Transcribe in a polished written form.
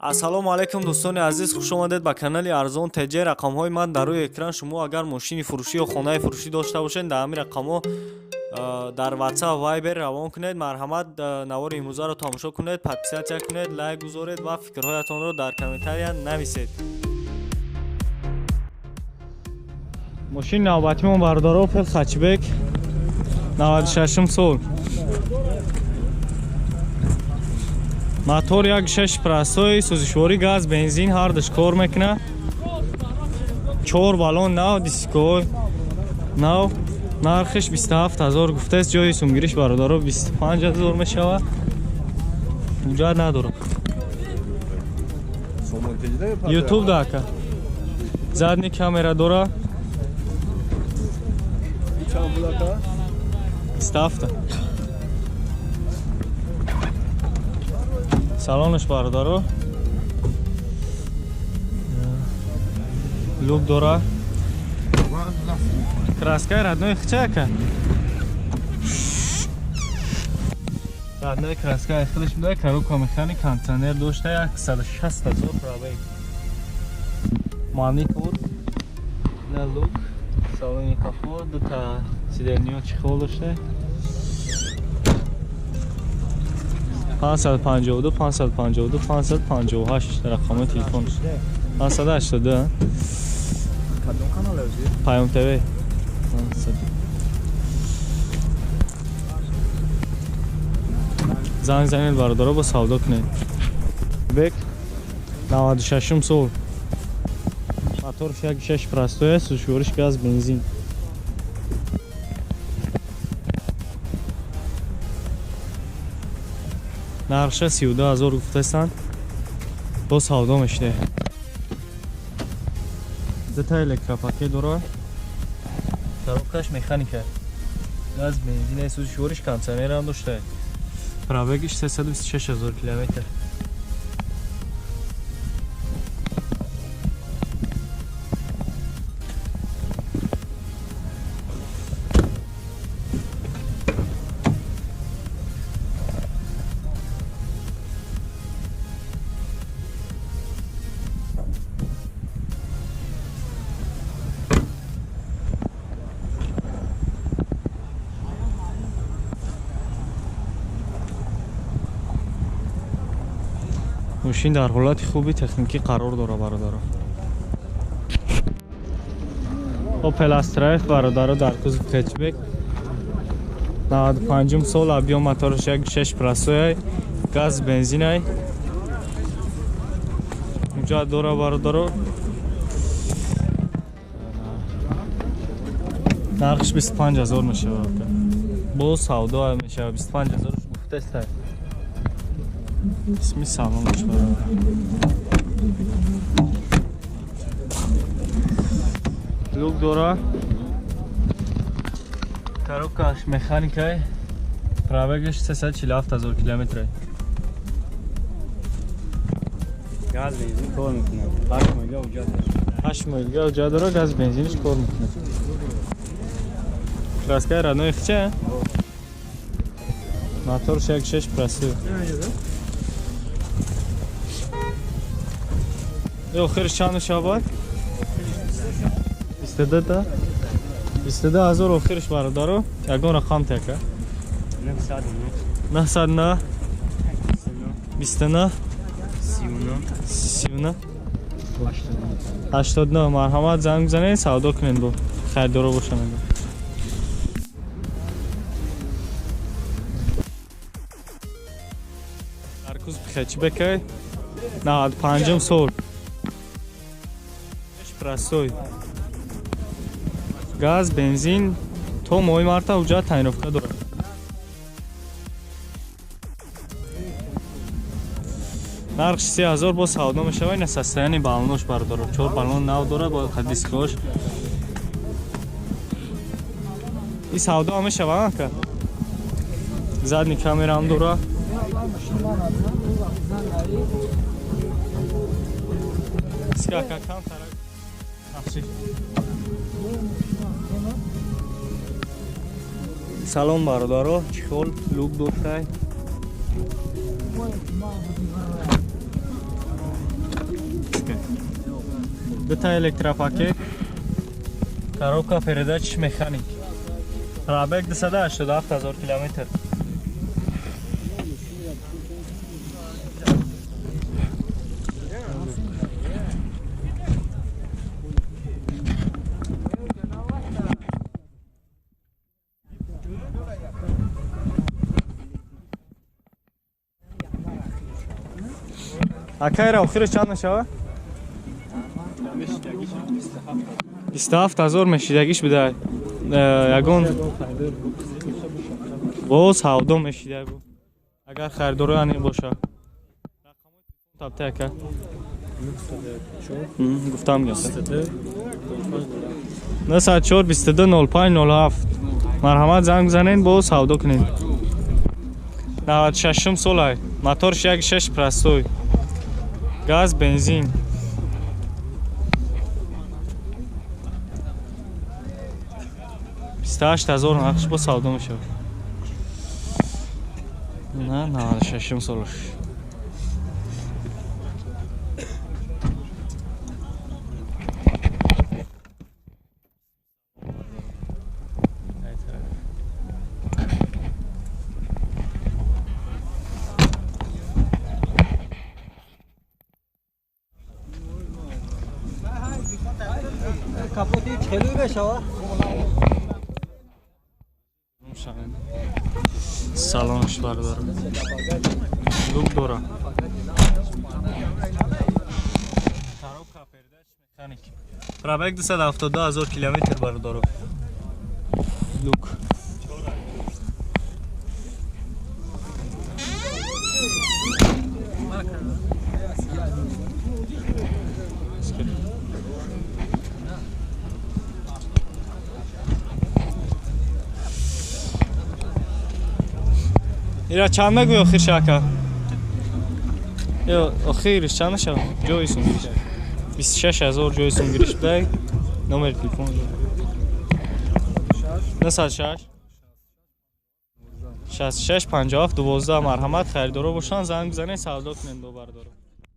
Ассалому алайкум, дӯстони азиз, хуш омадед ба канали Арзон ТЖ. Рақамҳои ман дар рӯи экран. Шумо агар мошини фурӯшӣ ё хонаи фурӯшӣ дошта бошед, дар ҳамин рақамҳо дар WhatsApp, Viber равон кунед. Марҳамат, навори имрӯзаро тамошо кунед, подписаться кунед, лайк гузоред ва фикрҳоятонро дар комментария нависед. Мошини навбатимон, бародаро, Opel Hatchback, 96 сол, мотор 1.6 простой, сӯзишворӣ газ, бензин ҳардуш кор мекунад. Чор баллон нав, дискои нав. Нархиш 27 000 гуфтааст, ҷои сумгириш, бародаро, 25 000 мешавад. Ҳуҷҷат надорад. Ютуб да, ака. Задний камера дора. 27. Салонаш, бародаро, люк дора. Краскаи родной хча, ака, родной краскаи худаш буда. Коробка механик, кондиционер дошта, 160 000 пробег. Монитор на люк, салони капот, дута сиденьё чехол дошта. 552 552 558 рақами телефон. 582. Кадом канал ӯзи? Паём ТВ. Занг занед, бародаро, бо савдо кунед. Бек, 96 сол, моторш 1.6 простой, сӯзишвориш газ, бензин. Нархша 32 000 гуфтастанд, бо савдо мешуда. Дута электропакет дора, коробкаш механика, газ, бензин, сӯзишвориш, кондиционерам дошта. Пробегиш 326 ҳазор километр. Мошин дар ҳолати хуби техникӣ қарор дора, бародаро. Opel Astra F, бародаро, дар кузов хэтчбек, 95 сол, объём, мотораш 1.6 простой, газ, бензинай. Ҳуҷҷат дора, бародаро. Нархш 25 000 мешавад, бо савдо мешавад. 25 000 гуфтаста. Исми салонаш, бародар, люк дора, коробкаш механикай. Пробегаш 347 ҳазор километр. Газ, бензин кор мекунад. 8 моҳига ҳуҷҷат дорад. 8 моҳига ҳуҷҷат дора, газ, бензиниш кор мекунад. Краскаи родной хча. Моторш 1.6 простой. Охирш чанд мешавад? 22 та? 22 000 охирш, бародаро. Ягон рақам така. 909. 909 29. 39. 39 89. Марҳамат, занг бизанед, савдо кунед, бо харидоро бошанд. Дар кузов хэтчбекай, 95 сол, простой, газ, бензин, то моҳи марта ҳуҷҷат тонировка дорад. Нархш 3000, бо савдо мешавад. Ина состояние баллонош, бародаро, чор баллон нав дорад, бо дискош. И савдо ҳам мешавад, ака. Задний камераам дора. Скака камтара. Салом, бародаро, чӣ хол, люк доштай. Дута электропакет, коробка передач механик. Пробег 287 000 километр. Акайра охираш чанд мешава? 27 000 мешидагиш буда. Ягон боз савдо мешида бу. Агар харидоро ани боша. Рақамҳои телефон табта ака. Гуфтам гап. 904 22 05 07. Марҳамат занг бизанед, боз савдо кунед. 96 солай. Моторш 1.6 простой. Газ, бензин. Бист ҳазор нақш бо савдо мешавад. На, 96 солаш. Капоти чхелуй мешава? Салонаш бародар. Люк дора. Коробка передач механик. Пробег 272 000 километр бародаро. Люк. Ира чанд мегӯй охир шака? Ё охириш чанд мешавад? Ҷои сунгириш. 26 000 ҷои сунгириш бдай. Номери телефон. 906 66 57 12. Марҳамат харидоро бошанд, занг бизанед, савдо кунед бо бародаро.